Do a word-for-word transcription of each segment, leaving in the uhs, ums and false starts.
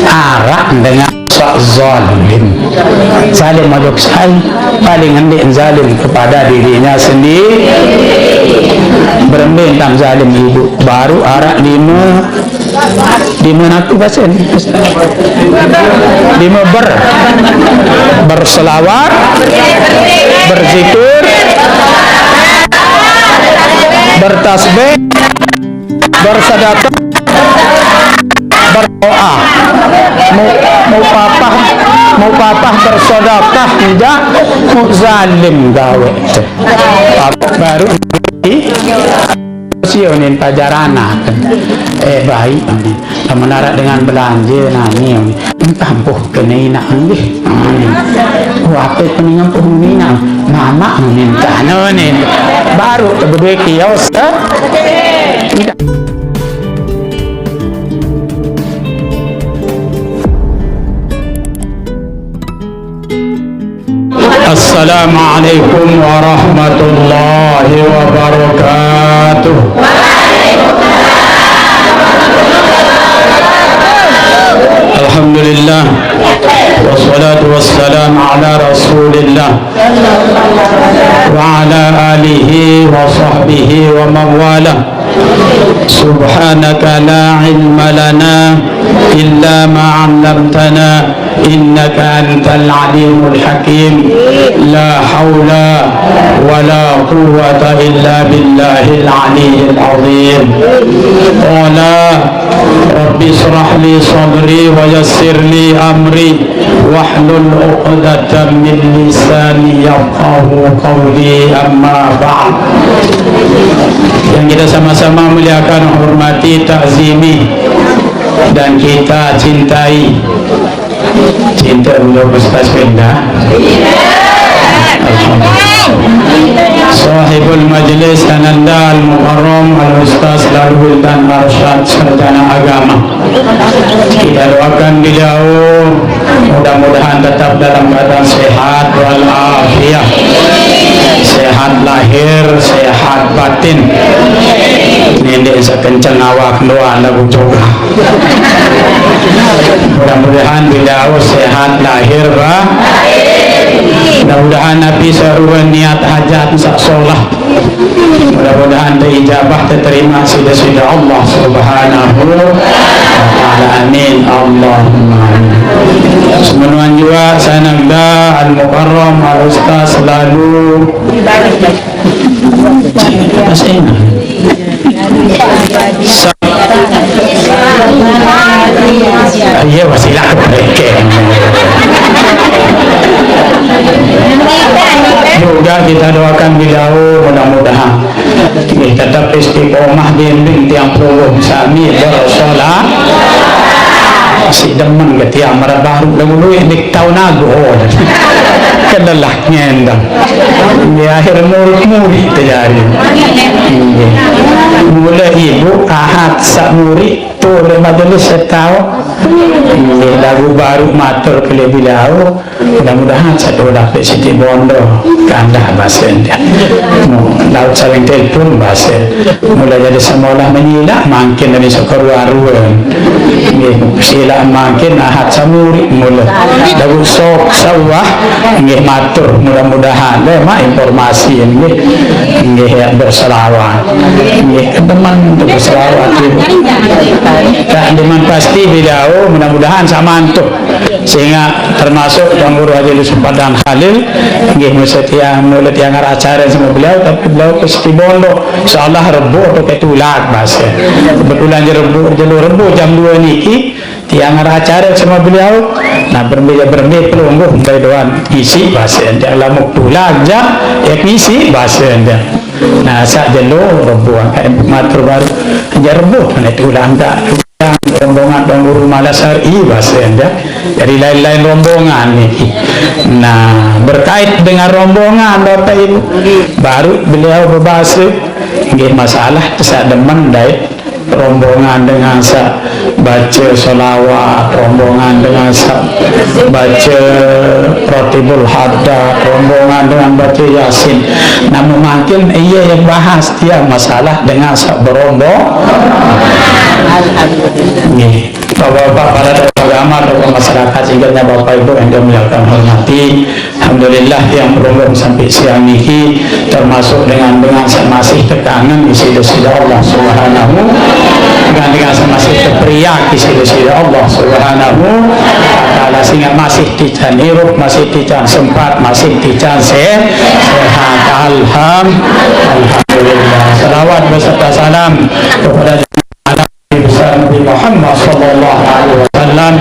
Araq dengan saq zalim. Zalim makhluk sai, paling ndeq zalim kepada dirinya sendiri. Berembe entan zalim, Ibu? Baruq araq lime, lime napi base? Lime ber. Berselawat, berzikir, bertasbih, bersedekah, berdoa. Mu, mu papah, mu papah bersedekah, ndak, mu zalim gawe. Baruq sio nin pajarana. Eh, baik, lamun araq dengan belanje nani, entampuh kene inaq nggih. Wah, ape kuning empuh minang, mamak minta anu nih. Baruq tebedue kios, eh? Tidak. Assalamualaikum warahmatullahi wabarakatuh. Alhamdulillah. Wassalatu wassalamu ala Rasulillah wa ala alihi wa sahbihi wa man wala. Subhanaka la ilma lana illa ma 'allamtana innaka antal alimul hakim. La haula wa la quwwata illa billahil aliyyil azim. Qala, Rabbi shrah li sadri wa yassir li amri wahlul 'uqdatam min lisani yafqahu qawli, amma ba'd. Yang kita sama-sama muliakan, hormati, takzimi, dan kita cintai. Cinta untuk Ustaz Wenda. Alhamdulillah. Sahibul Majlis Ananda Al-Mukarram Al-Ustaz Lalu Wildan Arsyad, Sarjana Agama. Kita doakan beliau mudah-mudahan tetap dalam keadaan sehat walafiat. Sehat lahir, sehat batin. Ndeq sekenceng awak doang lagu coba. Mudah-mudahan beliau sehat lahir, bah. Mudah-mudahan napi sarua niat hajat saq solah. Mudah-mudahan teijabah, teterima siq Deside Allah Subhanahu wa Ta'ala. Amin. Allahumma amin. Semenoan juaq sanagda Al-Mukarram Al-Ustaz Lalu. Pas enak. Sa-, iya, wasilah kepreke. Juga kita doakan beliau, mudah-mudahan nggih tetep istiqomah, bimbing tiang pelungguh sami bersolah. Si demen ke tiang maraq baruq lamun lueq ndeq tao nagoh. Kelelah ngendeng. Di akhir murid-murid tejari. Nggih. Mule ibu Ahad saq murid tu leq majelis setao. Nggih, laguq baruq matur ke leq beliau. Mudah-mudahan saq to dapet Siti Bondo, kandah base ndeq. Mu, laguq saling telepon base. Mule jari semolah menyilaq, mangkin dari sekeruan-ruan. Nggih, silaq mangkin Ahad samuri mule. Laguq sok sawah, nggih, matur, mudah-mudahan. Lemaq informasi, nggih. Nggih, ya, berselawat. Nggih, demen untuk berselawat, Ibu. Tak demen pasti beliau, mudah-mudahan saq mantuk. Sehingga termasuk Tuan Guru Haji Yusuf Padan Khalil, nggih, mesti tiang, mule tiang araq acare sama beliau, tapi beliau ke Siti Bondo. Insyaallah Rebo atau ke tulak, base. Kebetulan je Rebo, jelo Rebo jam due niki, tiang araq acare sama beliau. Nah, berembe, berembe pelungguh, mbai doan isiq, base. Tiang lamun tulak, jaq, ya ngisiq, base. Nah, saq jelo Rebo angkat matur baruq. Je Rebo, ne tulak angkat. Rombongan Tuan Guru Malasari, base ente. Jadi lain-lain rombongan niki. Nah, berkait dengan rombongan, Bapak Ibu, baruq beliau bebase, nggih, masalah saq demen dait rombongan dengan saq bace selawat, rombongan dengan saq bace Rotibul Haddad, rombongan dengan bace Yasin. Namun mangkin ie yang bahas tiang masalah dengan saq berombong. Alhamdulillah. Nggih. Bapak-bapak para tokoh agama, masyarakat, sehingga Bapak Ibu yang dimuliakan hormati. Alhamdulillah, tiang pelungguh sampai siang niki termasuk dengan, dengan saq masih tekangen isiq Side Allah Subhanahu, dengan, dengan saq masih teperiak isiq Side Allah Subhanahu wa Ta'ala, sehingga masih tican irup, masih tican sempat, masih tican se-, sehat. Alham-, Alhamdulillah. Salawat beserta salam kepada besar Nabi Muhammad sallallahu alaihi wasallam.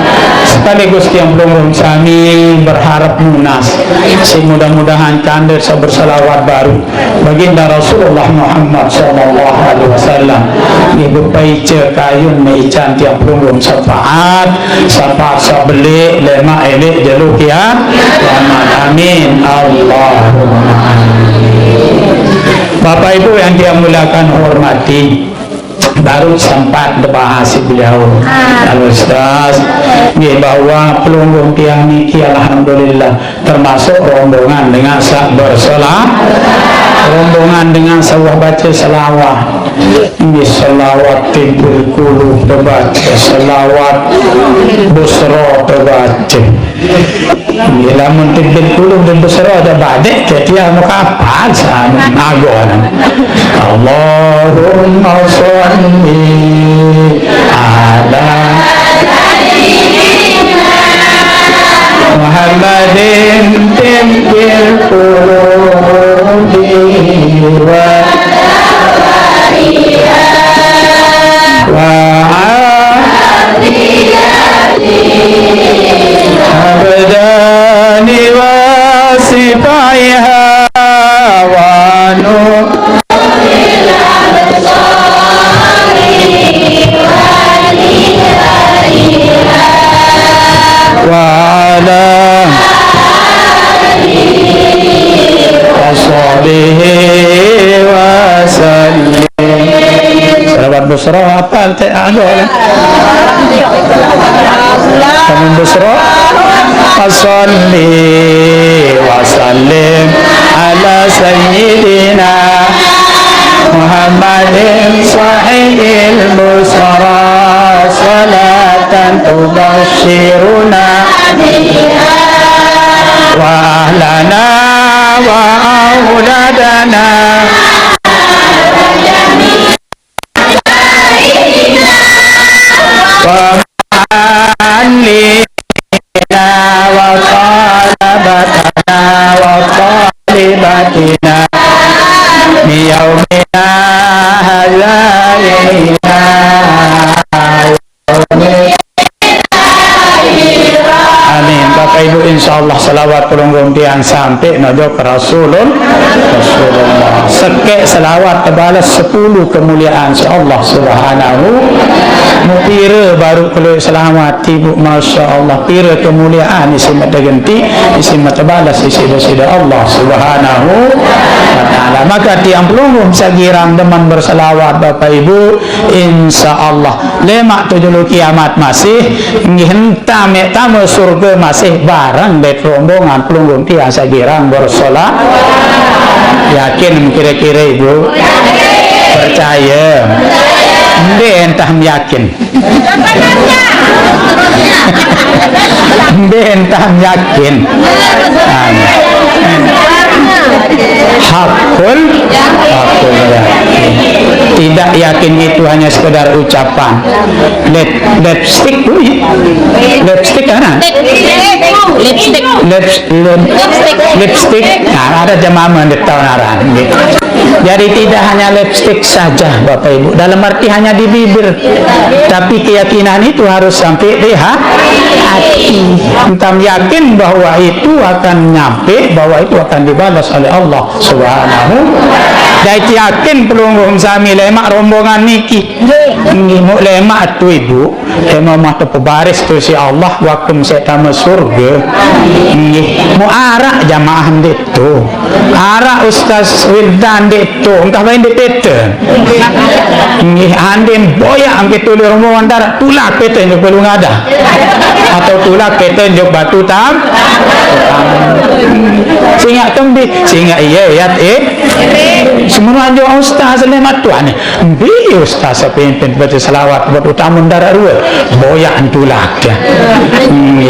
Sekaligus tiang pelungguh sami berharap nunas, si mudah-mudahan tande saq berselawat baruq Baginda Rasulullah Muhammad sallallahu alaihi wasallam. Nggih, bepaice kayun maican tiang pelungguh syafaat, syafaat saq beleq lemaq eleq jelo kia-, kiamat. Amin. Allahumma amin. Bapak Ibu yang tiang muliakan hormati, baru sempat dibahas beliau, Al Ustaz, nggih, bahwa pelungguh tiang niki, alhamdulillah, termasuk rombongan dengan saq bersolah, rombongan dengan saq wah bace selawat. Nggih, selawat Tibbul Qulub tebace, selawat Busra tebace. Nggih, lamun Tibbul Qulub dan Busra aja badek, dadi anu kapal sanu nagon. Allahumma sholli ala Muhammadin tibbil qulubi wa, wa abdani wa sifaiha wa nur wa ala wa sahbihi wa sallim. Salawat Busra apa, Tek? Anu, ya. Salawat Busra. Wa sholli wa sallim ala sayyidina Muhammadin sahibul busra, salatan tubasyiruna wa ahlana wa auladana wa mu'allimina wa talabatana wa talibatina min yaumina hadza ila yaumi Amin. Bapak Ibu, insyaallah selawat pelungguh tiang sampai nojo ke Rasulul-, Rasulullah. Sekeq selawat tebales sepuluh kemuliaan si Allah Subhanahu. Mu pire baru keluar selawat, Ibu, Masya Allah, pire kemuliaan isiq meq tegenti, isiq meq tebales isiq Side Allah Subhanahu wa Ta'ala. Maka tiang pelungguh saq girang demen berselawat, Bapak Ibu, insyaallah lemaq tu jelo kiamat masih, nggih, entah meq tame surge masih bareng dait rombongan pelungguh tiang saq girang bersolah. Yakin kire-kire, Ibu? Percaye? Mbe entah yakin? Mbe entah yakin? Amin. Hakul, hakul yakin. Tidak yakin itu hanya sekedar ucapan. Lip-, lipstick, Bu, ya? Lipstick, kan? Lipstick. Lips-, lip-, lipstick. Nah, ada jemaah yang tahu naran, gitu. Jadi tidak hanya lipstick saja, Bapak Ibu. Dalam arti hanya di bibir. Tapi keyakinan itu harus sampai di ha-, hati. Entah yakin bahwa itu akan nyampe, bahwa itu akan dibalas oleh Allah Subhanahu. Dait yakin pelungguh sami lemaq rombongan niki. Nggih, muq lemaq tu, Ibu. Lemaq mah tepebaris tu siq Allah, waktu meq seq tame surge. Nggih, muq araq jamaah ndeq tu. Araq Ustaz Wildan ndeq tu, entah bae ndeq pete. Nggih, andin boyaq angke tuli rombongan, ndaraq tulak pete njuk Batu Ngadah. Atau tulak pete njuk Batu Tam-, singaq kembe, singaq iye yat, eh. Semenoan jok Ustaz lemaq tuan. Mbe ustaz saq pimpin bace selawat buat utamun daraq rue? Boyaq entulak, ya. Hmm,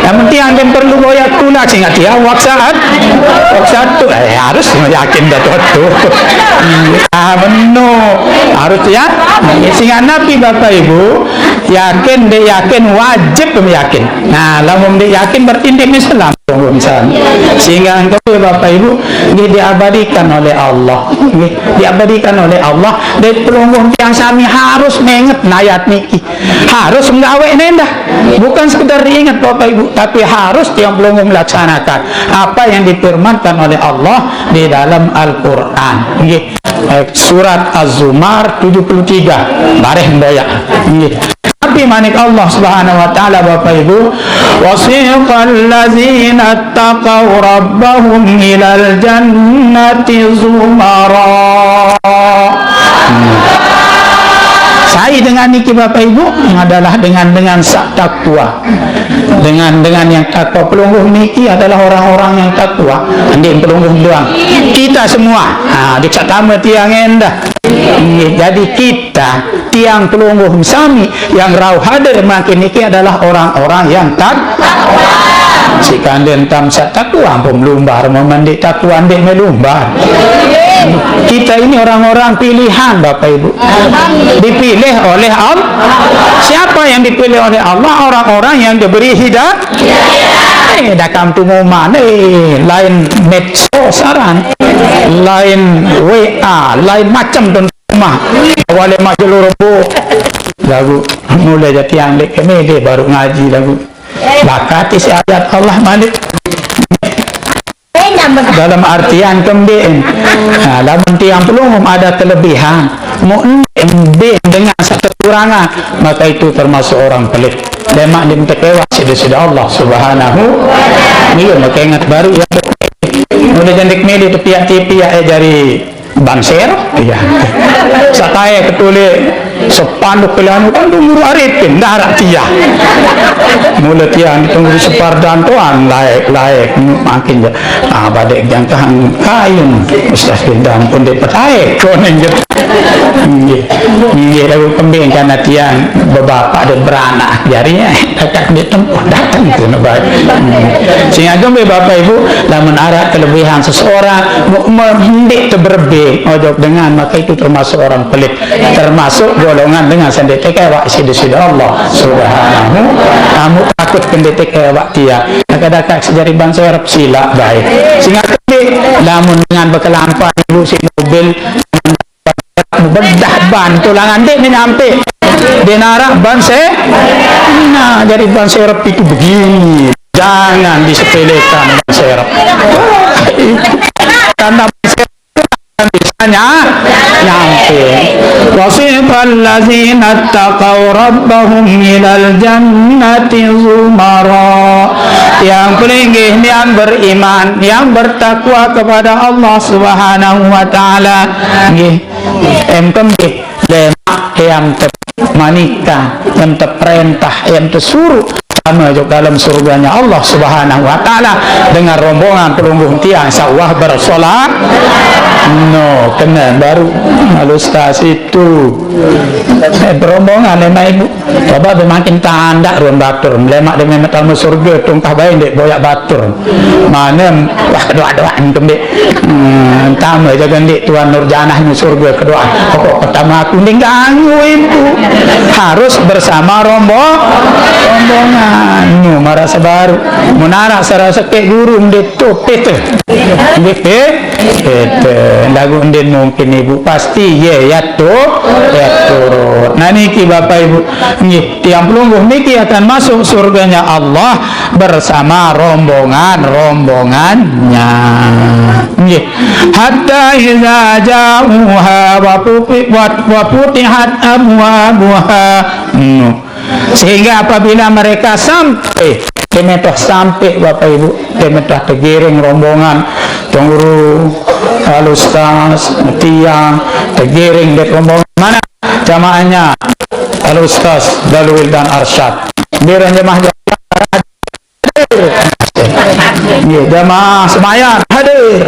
Yang penting andai perlu boya tulak, sehingga dia waksaat, waksaat tu, eh, harus yakin dah tu. Hmm, ah, benar. Harus ya. Sehingga Nabi, Bapak Ibu, yakin, dia yakin, wajib yakin. Nah, lamun dia yakin berarti dia Islam. Sehingga engkau, Bapak Ibu, dia diabadikan oleh Allah. Nggih, diabadikan oleh Allah. Dari pelungguh tiang sami harus menget ayat niki. Harus menggawe nendah. Bukan sekedar diingat, Bapak Ibu, tapi harus tiang pelungguh melaksanakan apa yang difirmankan oleh Allah di dalam Al-Quran. Nggih. Eh, surat Az-Zumar tujuh puluh tiga. Bareh mboya. Nggih. Tapi manik Allah Subhanahu wa Ta'ala, Bapak Ibu, "Wasiqal ladzina taqaw rabbahum ilal jannati zumara." Hmm. Saya dengan niki, Bapak Ibu, adalah dengan, dengan sak takwa. Dengan, dengan yang takwa. Pelungguh niki adalah orang-orang yang takwa. Andai pelungguh doang. Kita semua. Ha, dik satama tiang endah. Nggih, jadi kita, tiang pelungguh sami yang rauh hadir makin niki adalah orang-orang yang tak. Sik andai tam sak takwa, ampun melumbar, memandik takwa, andai melumbar. Kita ini orang-orang pilihan, Bapak Ibu. Dipilih oleh Allah. Siapa yang dipilih oleh Allah? Orang-orang yang diberi hidayah. Eh, dah kam tu moman, eh, lain medsos aran, lain W A, lain macam tu rumah. Awalnya maju lurus bu. Lagu mulai jadi anak kami dia baru ngaji lagu. Bakat isi ayat Allah malik. Dalam artian kemben. Nah, lamun tiang pelungguh ada kelebihan, mu embin dengan satu kekurangan, maka itu termasuk orang pelit. Lemak dia minta kewak sida-sida Allah Subhanahu. Iya, maka ingat baru ya. Mulai jandik milih tu pihak tipi ya, eh, jari banser, iya. Satae ketule sepanduk kelanu kan dulu arifin, darat tiang. Mula tiang ditunggu di separdan tuan, laik, laik, makin je. Ah, badek jangkahan kain, Ustaz Bidang pun dia petai, koning je. Nggih. Nggih, lagu kembing karena tiang bebapak dan beranak. Jari, eh, kakak dia tempuh datang tu nak baik. Hmm. Sehingga kembali Bapak Ibu, lamun ada kelebihan seseorang, mu-, mendik teberbe, ojok dengan, maka itu termasuk orang pelit. Termasuk golongan dengan sendiri kewak sida-sida Allah Subhanahu. Kamu takut kendete kewak tiang. Kadang-kadang sejari bangsa Arab sila baik. Sehingga kembali, lamun dengan berkelampan ibu si mobil, bedah ban tulangan dek ni nyampe. Dia narak ban se-, nah, jadi ban serep itu begini. Jangan disepelekan ban serep. Karena ban serep kan bisanya nyampe. Wasiqal ladzina taqaw rabbahum ilal jannati zumara. Yang pelinggih yang beriman, yang bertakwa kepada Allah Subhanahu wa Ta'ala. Nggih. Em kembih, lemak, em te-, manika, em teperintah, em tesuruh, sama juga dalam surganya Allah Subhanahu wa Ta'ala dengan rombongan pelungguh tiang sawah bersolat. No, kena baru Al Ustaz itu. Eh, berombongan, lemak ibu. Coba dia makin tandak ruang batur, melemak dia memang tamu surga, tungkah baik dek boyak batur. Mana, wah, kedua-dua kembik. Hmm, tambah jaga ndik Tuan Nurjanah ni surga kedua. Pokok pertama aku ni ganggu ibu. Harus bersama rombo-, rombongan. Nyu marah sebaru. Menara serasa kek guru ndik tu, pete. Ndik pe-, pete. Lagu ndik mungkin ibu pasti ye ya tu, ya turut. Nah niki Bapak Ibu. Nggih, tiang pelungguh niki akan masuk surganya Allah bersama rombongan-rombongannya. Nggih. Hatta iza ja'uha wa futi-, wa, wa futihat abwabuha. Hmm. Sehingga apabila mereka sampai, temetah sampai Bapak Ibu, temetah tegiring rombongan, tungguru, Al Ustaz, tiang, tegiring dek rombongan. Mana jamaahnya? Al Ustaz Dalwil dan Arsyad. Biar jamaah, jamaah hadir. Ya, jamaah semayan hadir.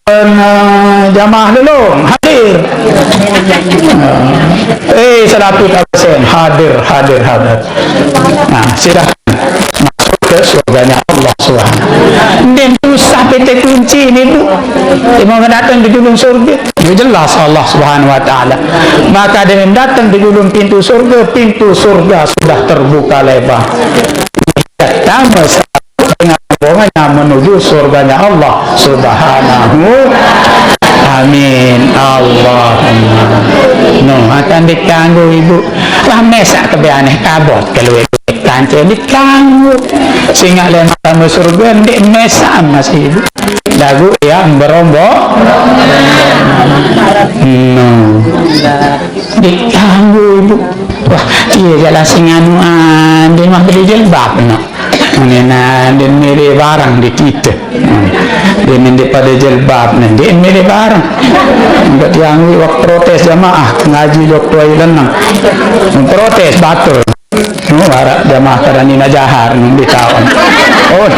Dan, eh, jamaah lelong hadir. Eh, seratus persen hadir, hadir, hadir. Nah, silakan. surganya Allah Subhanahu. Ndeq susah pete kunci ni, Bu. Imam dateng di julun surga. Ya jelas Allah Subhanahu wa Ta'ala. Maka dengan datang di julun pintu surga, pintu surga sudah terbuka lebar. Pertama, dengan rombongannya menuju surganya Allah Subhanahu. Amin. Allahumma. No, akan dikanggo ibu. Lah mesak kebe aneh kabot keluar kance dikanggo. Singak lemak tamu surga ndeq mesak masih ibu. Lagu yang berombo. No. Dikanggo ibu. Wah, iya jalan sing anu ande mah beli jilbab no. Ini nah, dia milih barang di kita. Hmm. Dia nanti pada jilbab nanti milih barang. Enggak dianggu waktu protes jamaah ngaji waktu ayu lenang. Protes batur. Nu harap jamaah kada nina jahar nu ditaon. Oh,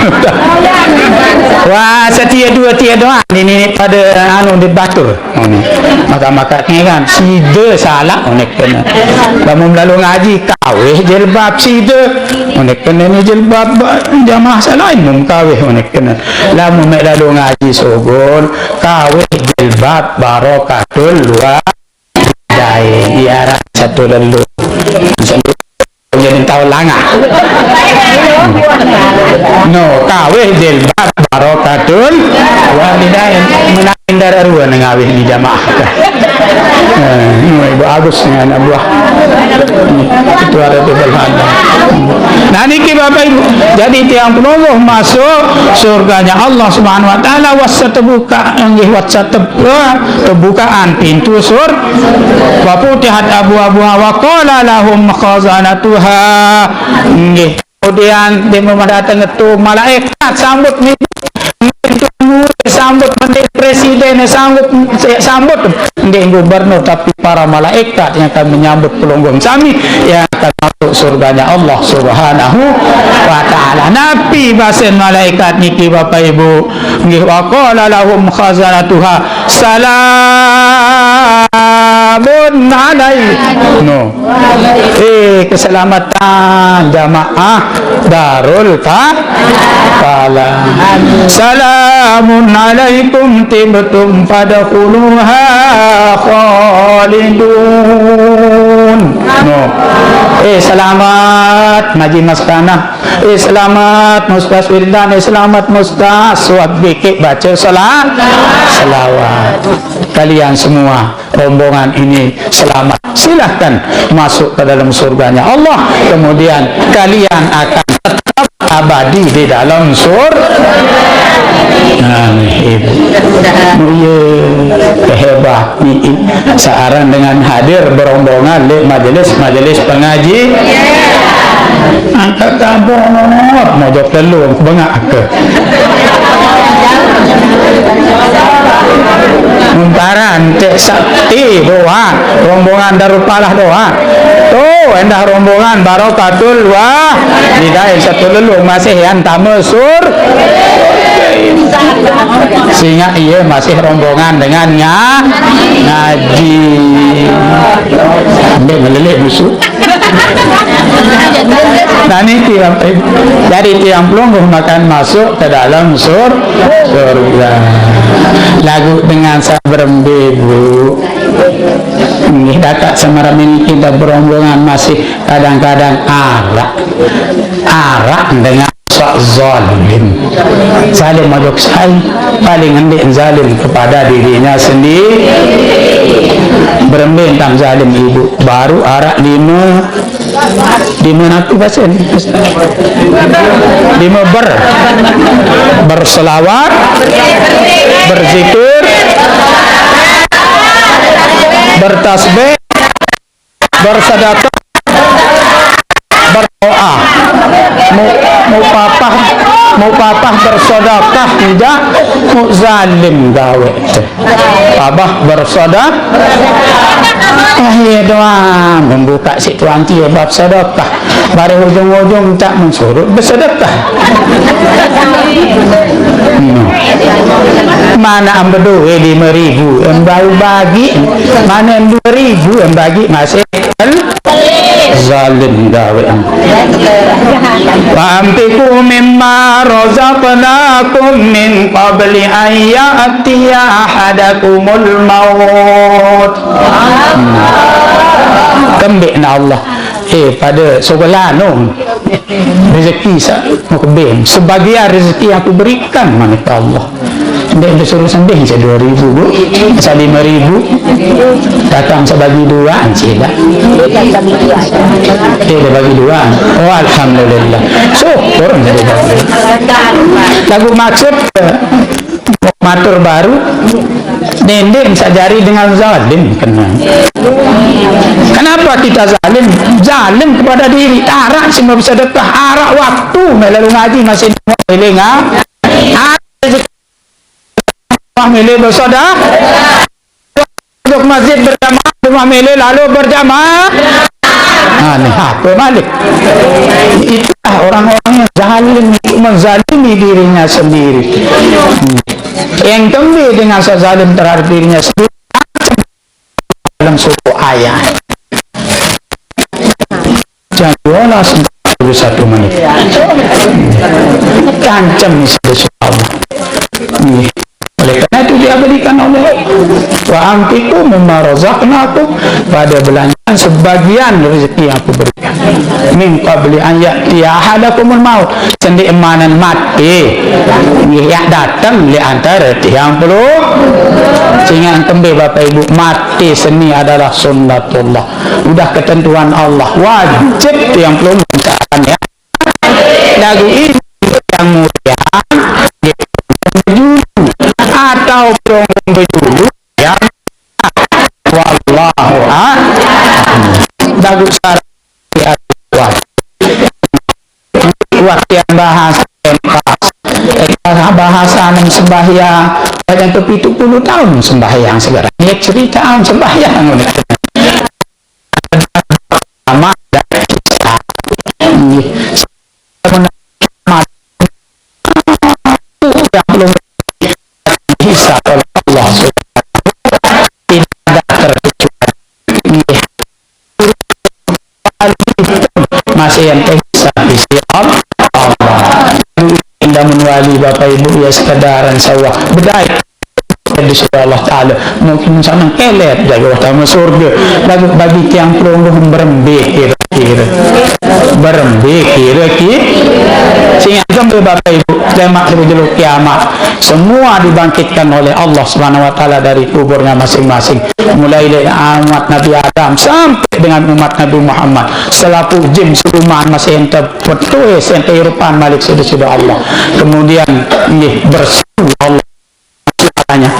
wah, setia dua tia doang ini pada anu di batur. Ngene. Maka-maka kan side salaq ngene kene. Lamun lalo ngaji kaweh jilbab side. Ngene kene ni jilbab ba-, jamaah saq lain mum kaweh ngene kene. Lamun meq lalo ngaji sugul kaweh jilbab barokatul walidain. Iaraq satu lelu. Jadi taun langah. No, kaweh jilbab barokatul walidain. Menawi ndaraq rue ngaweh ni jamaah. Eh, no, Ibu Agus ni anak buah. Itu ada di belakang. Nah, niki Bapak Ibu. Jadi tiang pelungguh masuk surganya Allah Subhanahu wa Ta'ala, was tebuka, nggih, was teb-, eh, tebukaan pintu sur-, wa futihat abwabuha wa qala lahum khazanatuha. Nggih. Kemudian dia datang itu malaikat sambut ni, sambut menteri presiden, sambut, sambut nggih gubernur, tapi para malaikat yang akan menyambut pelungguh sami yang akan masuk surganya Allah Subhanahu wa Ta'ala. Napi basen malaikat niki, Bapak Ibu? Nggih, wa qala lahum khazanatuha, salamun alaikum. No. Eh, keselamatan jamaah Darul Ka-, Kafalah. Salamun alaikum tibtum fadkhuluha khalidun. No. Eh, selamat ngaji Mas Kana. Eh, selamat Mustaz Wildan. Eh, selamat Mustaz. Suap dikit baca sela-, selawat. Kalian semua rombongan ini selamat. Silahkan masuk ke dalam surganya Allah. Kemudian kalian akan tetap abadi di dalam sur-, nah, ni, Ibu. Oh, iya. Hebat. Ni, i-, searang dengan hadir berombongan leq majelis-majelis pengaji. Angkat kabut, mojok telu, bengaq ke. Muntaran, cek sakti doang, rombongan Darul Falah doang. Tuh, endah rombongan Barokatul Walidain satu lelung masih yang tame sur. Sehingga iya masih rombongan dengan nga-, ngaji. Ambil meleleh musuh. Nah, niki, Bapak Ibu. Jadi tiang pelungguh makan masuk ke dalam sur-, surga. Lagu dengan sabrembe, Bu. Nggih, datak semerem ini kita berombongan masih kadang-kadang araq. Araq dengan saq zalim. Zalim ojok sai, paling ndeq zalim kepada dirinya sendiri. Berembe entan zalim, Ibu? Baru araq lime, lime napi bahasa ni? Lime ber. Berselawat, berzikir, bertasbih, bersedekah, berdoa. Mu, mu papah, mu papah bersedekah, tidak, mu zalim gawe. Papah bersedekah. Ah, iya doang membuka situasi bab sedekah. Bareh ujung-ujung tak mensurut bersedekah. Hmm. Mana am bedoe lime ribu, em bau bagi, mana em due ribu, em bagi, masih zalim gawe. Wa anfiqu mimma razaqnakum min qabli an ya'tiya ahadakumul maut. Kembik na Allah. Eh, pada sogolan, oh. Rezeki sa-, mukbin. Sebagian rezeki yang aku berikan, mana Allah. Ndeq, ndeq suruh sembih, sa dua ribu, Bu. Sa lima ribu. Datang sa bagi dua, sila. Eh, dia bagi dua. Oh, alhamdulillah. Syukur, dia bagi. Laguq maksud, eh, matur baruq, ndeq saq jari dengan zalim kene. Kenapa kita zalim? Zalim kepada diri. Araq sing mau bersedekah, araq waktu, meq lalo ngaji masih ndeq eling, ah. Araq rezeki mele bersedekah. Masuk masjid berjamaah, rumah mele lalu berjamaah. Nah, ini apa balik? Itulah orang-orang yang zalim, menzalimi dirinya sendiri. Hmm. Yang kembali dengan sezalim terhadap dirinya sendiri, dalam suku ayat. Jam dua belas empat puluh satu menit. Kancem nih, sudah Allah. Nih. Oleh karena itu dia berikan Allah, "Wa anfiqu mimma razaqnakum," pada belanjaan sebagian rezeki yang aku berikan. "Min qabli an ya'tiya ahadakumul maut," sendeq emanen mate. Nggih, yaq dateng leq antare tiang pelungguh. Sehingga kembe Bapak Ibu, mate seni adalah sunnatullah. Udah ketentuan Allah, wajib tiang pelungguh misalkan, ya. Lagu ini yang mulia, atau pelungguh bejulu, ya. Wallahu a'lam. Lagu syarat, ya. Waktu yang bahas, bahasa nem sembahyang, yang ke pitu puluh tahun sembahyang segala. Ini cerita sembahyang. Sama dan Isa. Yang belum dihisab oleh Allah Subhanahu wa Taala, tidak ada terkecuali. Masih yang terhisab di sisi Allah. Indah menwali Bapak Ibu ya sekedaran sawah bedai. Di sisi Allah Taala, mungkin sana kelet, jaga utama surga. Lagu bagi tiang pelungguh berembe kira-kira. Berembe kira-kira. Sehingga kembali Bapak Ibu, kiamat lebih dulu kiamat. Semua dibangkitkan oleh Allah Subhanahu wa Taala dari kuburnya masing-masing. Mulai dari umat Nabi Adam sampai dengan umat Nabi Muhammad. Selapuq jin seruman masih ente betuis, ente irupan malik side-side Allah. Kemudian, nggih, berseru Allah. Katanya,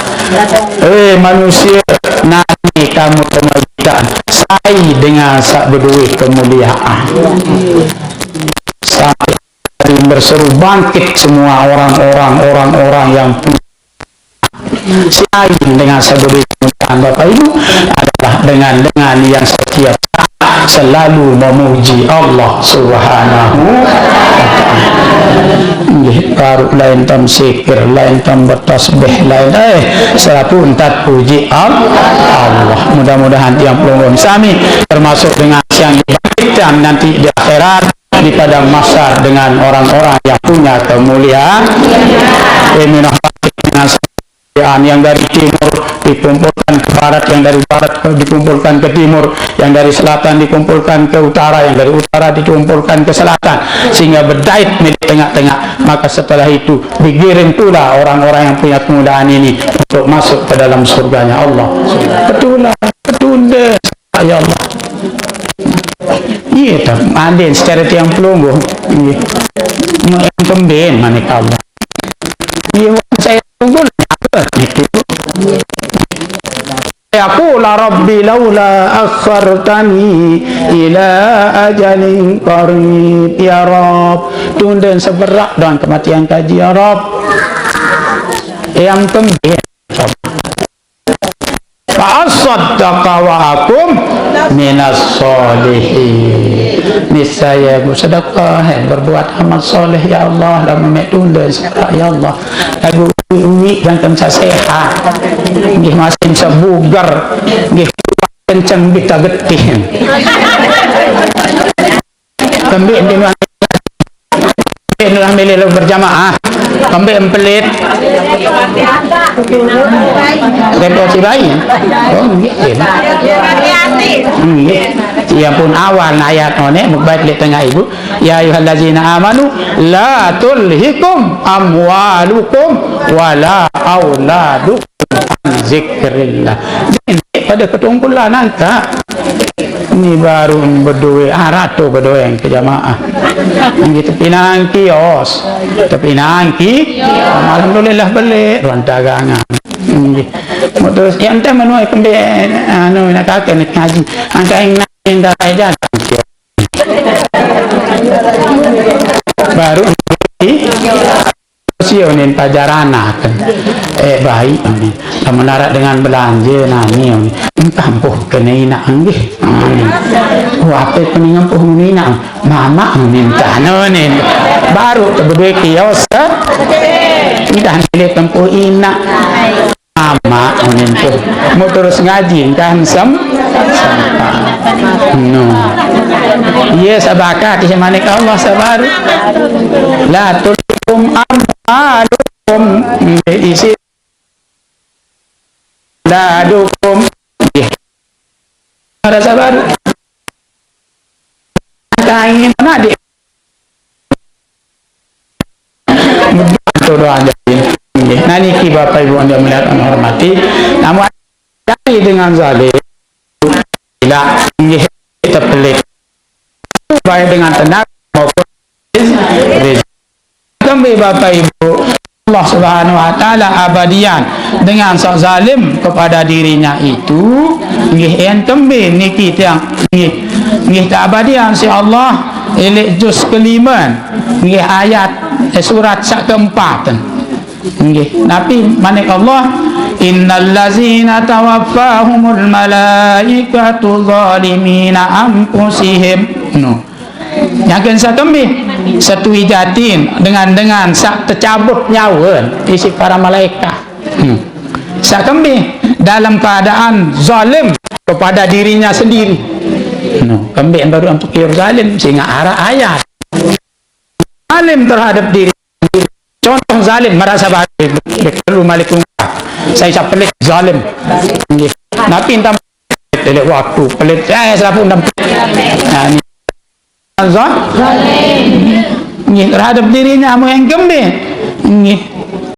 "Eh, manusia, nani kamu kembalikan? Sai dengan saq bedoe kemuliaan?" Sampai berseru bangkit semua orang-orang, orang-orang yang punya. Sai dengan saq bedoe kemuliaan, Bapak Ibu, adalah dengan, dengan yang setiap selalu memuji Allah Subhanahu wa Ta'ala. Nggih, baruq lain tam zikir, lain tam bertasbih, lain, eh, selapuq entat puji Al-, Allah. Mudah-mudahan tiang pelungguh sami termasuk dengan yang dibangkitkan nanti di akhirat, di padang mahsyar dengan orang-orang yang punya kemuliaan. Minah dengan yang dari timur dikumpulkan ke barat, yang dari barat dikumpulkan ke timur, yang dari selatan dikumpulkan ke utara, yang dari utara dikumpulkan ke selatan, sehingga bedait di tengah-tengah. Maka setelah itu digiring pula orang-orang yang punya kemuliaan ini untuk masuk ke dalam surganya Allah. Betulah, betunda, ya Allah. Iya, tak? Andin secara tiang pelungguh. Iya. Kembin, manik Allah. Iya, saya tunggu apa itu? Yaqula rabbi laula akhartani ila ajalin qarib. Ya Rabb, tunda seberak dengan kematian kaji, ya Rabb. Yang kembali. Fa asaddaqa wa akun minas solihin. Niscaya aku sedekah, eh, berbuat amal soleh, ya Allah, lamun meq tunda seberak, ya Allah. Lagu uwi-uwi ganteng sa sehat. Nggih, masih bisa bugar. Nggih, kenceng kita getih. Kembik dengan Alhamdulillah berjamaah. Kembali empelit. Repot si bayi. Oh, nggih. Nggih. Ya pun awal ayat none mubait lek tengah ibu. Ya ayyuhallazina amanu la tulhikum amwalukum wala auladukum an zikrillah. Ini pada ketungkulan angka. Ini baru berdua, ah, ratu berdua yang ke jamaah. Yang kita pinang kios, kita pinang ki. Alhamdulillah beli ruang dagangan. Nggih. Terus yang entah menua kembali anu nak kata nak ngaji. Angka yang nak yang dah jalan. Baru sio nin pajarana kan. Eh, baik ni. Kamu narak dengan belanja nani ni. Tampuh kena inak anggih. Wah, apa pening ampuh inak? Mama minta no ni. Baru tu berdua kios ke? Dah nilai tempuh inak. Ama, amin tu. Mau terus ngaji kan sem? Sempat. No. Iya sabaka kisah manik Allah sabar. La tulkum amwalukum isi. La dukum. Iya. Ada sabar. Kain mana dia? Mudah tu doa jadi. Nggih. Nah, niki Bapak Ibu yang dimuliakan hormati. Namun dari dengan zalim tidak nggih terpelit. Baik dengan tenang maupun rezeki. Kembali Bapak Ibu, Allah Subhanahu wa taala abadian dengan sok zalim kepada dirinya itu nggih en tembe niki tiang nggih nggih tak abadian si Allah ilik juz kelima nggih ayat eh, surat sak keempat nggih tapi manik Allah innallazina tawaffahumul malaikatu zalimina anfusihim no Nyaken sakembe setui jatin dengan dengan sak tecabut nyawa isi para malaikat. Hmm. Sakembe dalam keadaan zalim kepada dirinya sendiri. No, kembe baru ampun zalim sehingga arah ayat. Zalim terhadap diri sendiri. Contoh zalim merasa baru perlu malik saya pelik zalim. Tapi entah pelik waktu pelik eh selalu enam. Nah, ini Zon? Nggih, terhadap dirinya mau yang kembe. Nggih.